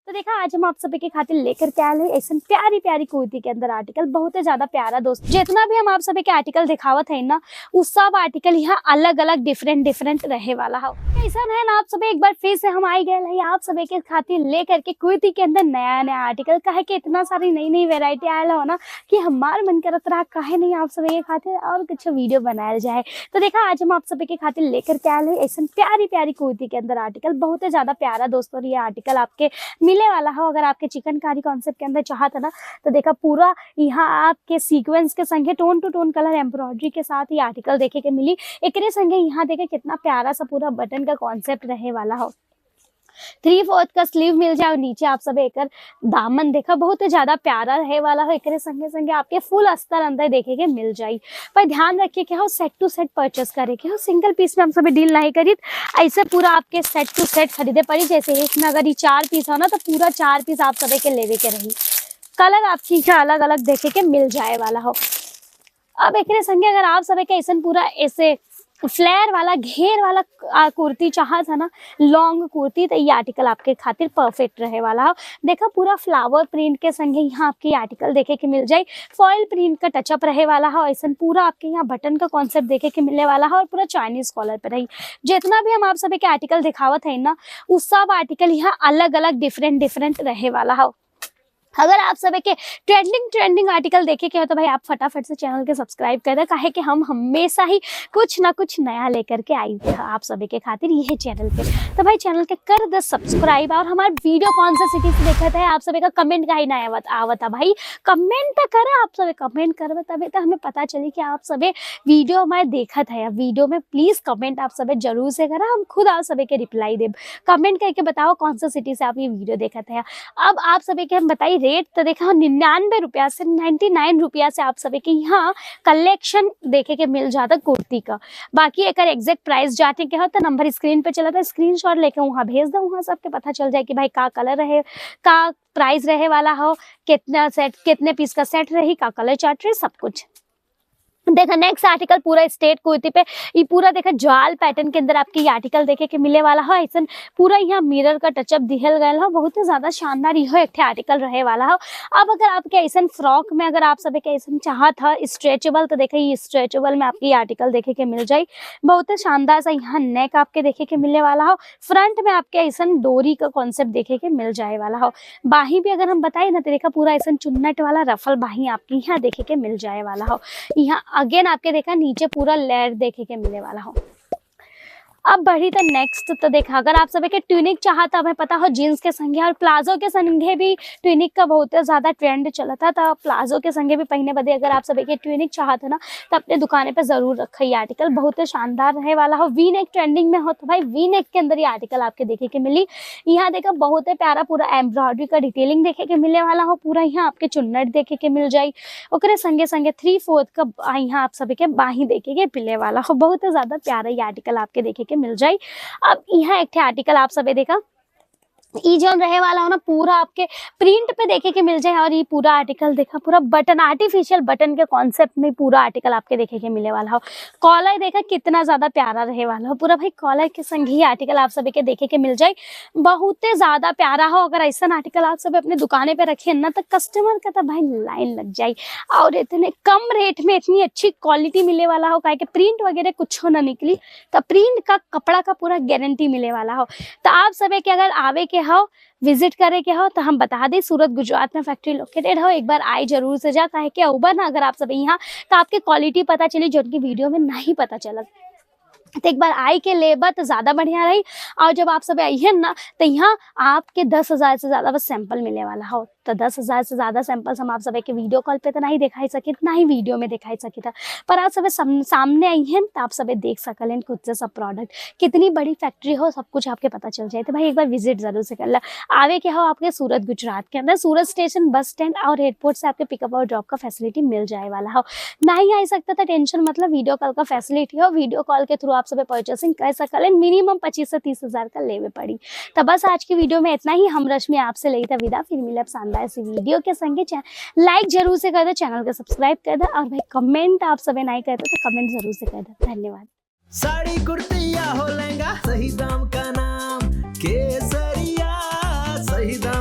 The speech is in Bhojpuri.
तो देखा आज हम आप सभी के खातिर लेकर के आए हैं ऐसा प्यारी प्यारी कुर्ती के अंदर आर्टिकल, बहुत ही ज्यादा प्यारा दोस्त। जितना भी हम आप सभी के आर्टिकल दिखावत है ना, उस सब आर्टिकल यहाँ अलग अलग डिफरेंट डिफरेंट रहे वाला है। ऐसा है ना, आप सभी एक बार फिर से हम आई गए हैं आप सभी के खातिर लेकर के कुर्ती के अंदर नया नया आर्टिकल। काहे कि इतना सारी नई नई वेरायटी आयल हो ना कि हमार मन करत रहा काहे नहीं आप सभी के खातिर और कुछ वीडियो बनाया जाए। तो देखा आज हम आप सभी के खातिर लेकर के आए हैं ऐसा प्यारी प्यारी कुर्ती के अंदर आर्टिकल, बहुत ही ज्यादा प्यारा दोस्तों ये आर्टिकल आपके मिले वाला है। अगर आपके चिकनकारी कॉन्सेप्ट के अंदर चाहत है ना, तो देखा पूरा यहाँ आपके सीक्वेंस के संगे tone to tone colour embroidery के साथ ये आर्टिकल देखे के मिली। एकरे संगे यहाँ देखे कितना प्यारा सा पूरा बटन का कॉन्सेप्ट रहे वाला हो। 3/4 का स्लीव मिल जाए और नीचे आप सब एक दामन देखा बहुत ही ज्यादा प्यारा रहे वाला हो। एकरे संगे संगे आपके फुल अस्तर अंदर देखे के मिल जाई। पर ध्यान रखिए कि हो सेट टू सेट परचेस करे के हो, सिंगल पीस में हम सब डील नहीं करी, ऐसे पूरा आपके सेट टू सेट खरीदे पड़ी। जैसे एक में अगर ये 4 पीस हो ना, तो पूरा 4 पीस आप सब के लेवे के रही। कलर आपकी अलग अलग देखे के मिल जाए वाला हो। अब एक संगे अगर आप सब के ऐसा पूरा ऐसे फ्लेयर वाला घेर वाला कुर्ती चाहत है ना, लॉन्ग कुर्ती, तो ये आर्टिकल आपके खातिर परफेक्ट रहे वाला हो। देखा पूरा फ्लावर प्रिंट के संगे यहाँ आपके आर्टिकल देखे के मिल जाए। फॉइल प्रिंट का टचअप रहे वाला हो। ऐसा पूरा आपके यहाँ बटन का कॉन्सेप्ट देखे के मिलने वाला है और पूरा चाइनीज कॉलर पे रही। जितना भी हम आप सभी के आर्टिकल दिखावत है ना, उस सब आर्टिकल यहाँ अलग अलग डिफरेंट डिफरेंट रहे वाला हो। अगर आप सब के ट्रेंडिंग ट्रेंडिंग आर्टिकल देखे के हो तो भाई आप फटाफट से चैनल के सब्सक्राइब कर दे, काहे कि हम हमेशा ही कुछ ना कुछ नया लेकर के आई थे आप सभी के खातिर यह चैनल पे। तो भाई चैनल के कर दे सब्सक्राइब। और हमारे वीडियो कौन सा सिटी से देखा है आप सभी का कमेंट का ही ना आवता भाई, कमेंट तो करा, आप सभी कमेंट करब तभी तो हमें पता चली कि आप सभी वीडियो हमारे देखा था। वीडियो में प्लीज़ कमेंट आप सभी जरूर से करा, हम खुद आप सभी के रिप्लाई देब। कमेंट करके बताओ कौन सा सिटी से आप ये वीडियो देखा था। अब आप सभी के हम बताइए रेट, तो देखा 99 रुपया से 99 रुपया से आप सभी के यहाँ कलेक्शन देखे के मिल जाता कुर्ती का। बाकी एक एग्जैक्ट प्राइस जाते के हो तो नंबर स्क्रीन पे चला था, स्क्रीनशॉट लेके वहाँ भेज दो, वहाँ सबके पता चल जाए कि भाई का कलर रहे, का प्राइस रहे वाला हो, कितना सेट, कितने पीस का सेट रही, का कलर चार्ट रही, सब कुछ। देखा नेक्स्ट आर्टिकल पूरा स्टेट कुर्ती पे ये पूरा देखा जाल पैटर्न के अंदर आपकी ये आर्टिकल देखे के मिले वाला है। ऐसा पूरा यहाँ मिरर का टचअप दिहल गया है, बहुत ही ज्यादा शानदार यह एक आर्टिकल रहे वाला है। अब अगर आपके ऐसा फ्रॉक में अगर आप सभी के ऐसा चाहत है स्ट्रेचेबल, तो देखा ये स्ट्रेचेबल में आपकी आर्टिकल देखे के मिल जाए। बहुत ही शानदार सा यहाँ नेक आपके देखे के मिलने वाला हो। फ्रंट में आपके ऐसा डोरी का कॉन्सेप्ट देखे के मिल जाए वाला हो। बाही भी अगर हम बताए ना, तो देखा पूरा ऐसा चुन्नट वाला रफल बाही आपकी यहाँ देखे के मिल जाए वाला हो। यहाँ अगेन आपके देखा नीचे पूरा लेयर देखे के मिलने वाला हो। अब बढ़ी तो नेक्स्ट, तो देखा अगर आप सभी के ट्यूनिक चाहता, हमें पता हो जीन्स के संगे और प्लाजो के संगे भी ट्यूनिक का बहुत ज़्यादा ट्रेंड चला था, तो प्लाजो के संगे भी पहने बदे अगर आप सभी के ट्यूनिक चाहते ना, तो अपने दुकान पे ज़रूर रखा ये आर्टिकल, बहुत शानदार रहे वाला हो। वी नेक ट्रेंडिंग में हो तो भाई वी नेक के अंदर ये आर्टिकल आपके देखे के मिली। यहाँ देखा बहुत ही प्यारा पूरा एम्ब्रॉयडरी का डिटेलिंग देखे के मिलने वाला हो। पूरा यहाँ आपके चुन्नट देखे के मिल जाए। ओकरे संगे संगे 3/4 का यहाँ आप सभी के बाही देखे के मिले वाला हो। बहुत ही ज़्यादा प्यारा ये आर्टिकल आपके देखे के मिल जाए। अब यहाँ एक आर्टिकल आप सभी देखा ई जोन रहे वाला हो ना, पूरा आपके प्रिंट पे देखे के मिल जाए। और ये पूरा आर्टिकल देखा पूरा बटन, आर्टिफिशियल बटन के कॉन्सेप्ट में पूरा आर्टिकल आपके देखे के मिले वाला हो। कॉलर देखा कितना ज्यादा प्यारा रहे वाला हो। पूरा भाई कॉलर के संग ही आर्टिकल आप सभी के देखे के मिल जाए। बहुत ज्यादा प्यारा हो। अगर ऐसा आर्टिकल आप सभी अपने दुकाने पे रखे ना, तो कस्टमर का तो भाई लाइन लग जाए। और इतने कम रेट में इतनी अच्छी क्वालिटी मिले वाला हो, काहे प्रिंट वगैरह कुछ ना निकली, तो प्रिंट का कपड़ा का पूरा गारंटी मिले वाला हो। तो आप सभी के अगर आवे के हो, विजिट करे के हो, तो हम बता दें सूरत गुजरात में फैक्ट्री लोकेटेड हो। एक बार आए जरूर से जा, काहे के उबर ना अगर आप सब यहाँ, तो आपकी क्वालिटी पता चली जो उनकी वीडियो में नहीं पता चला। तो एक बार आई के लेबर तो ज़्यादा बढ़िया रही। और जब आप सब आई है ना, तो यहाँ आपके 10,000 से ज़्यादा बस सैंपल मिलने वाला हो। तो 10,000 से ज़्यादा सैंपल्स हम आप सब के वीडियो कॉल पे तो नहीं दिखाई सके, ना ही वीडियो में दिखाई सके था, पर आप सब सामने आई हैं तो आप सब देख सकल खुद से सब प्रोडक्ट, कितनी बड़ी फैक्ट्री हो, सब कुछ आपके पता चल जाए। तो भाई एक बार विजिट ज़रूर से कर ला। आवे क्या हो आपके सूरत गुजरात के अंदर, सूरत स्टेशन, बस स्टैंड और एयरपोर्ट से आपके पिकअप और ड्रॉप का फैसिलिटी मिल जाए वाला हो। नहीं आ सकता तो टेंशन, मतलब वीडियो कॉल का फैसिलिटी हो, वीडियो कॉल के थ्रू आप सब परचेसिंग कर सकल। मिनिमम 25 से 30 हज़ार का लेवे पड़ी। तो बस आज की वीडियो में इतना ही। हम रश्मि आपसे लेता विदा, फिर मिले शानदार ऐसी वीडियो के संगे। लाइक जरूर से कर दो, चैनल को सब्सक्राइब कर दो, और भाई कमेंट आप सभी नहीं करते तो कमेंट जरूर से कर दो। धन्यवाद। साड़ी कुर्ती या हो लहंगा, सही दाम का नाम केसरिया, सही दाम।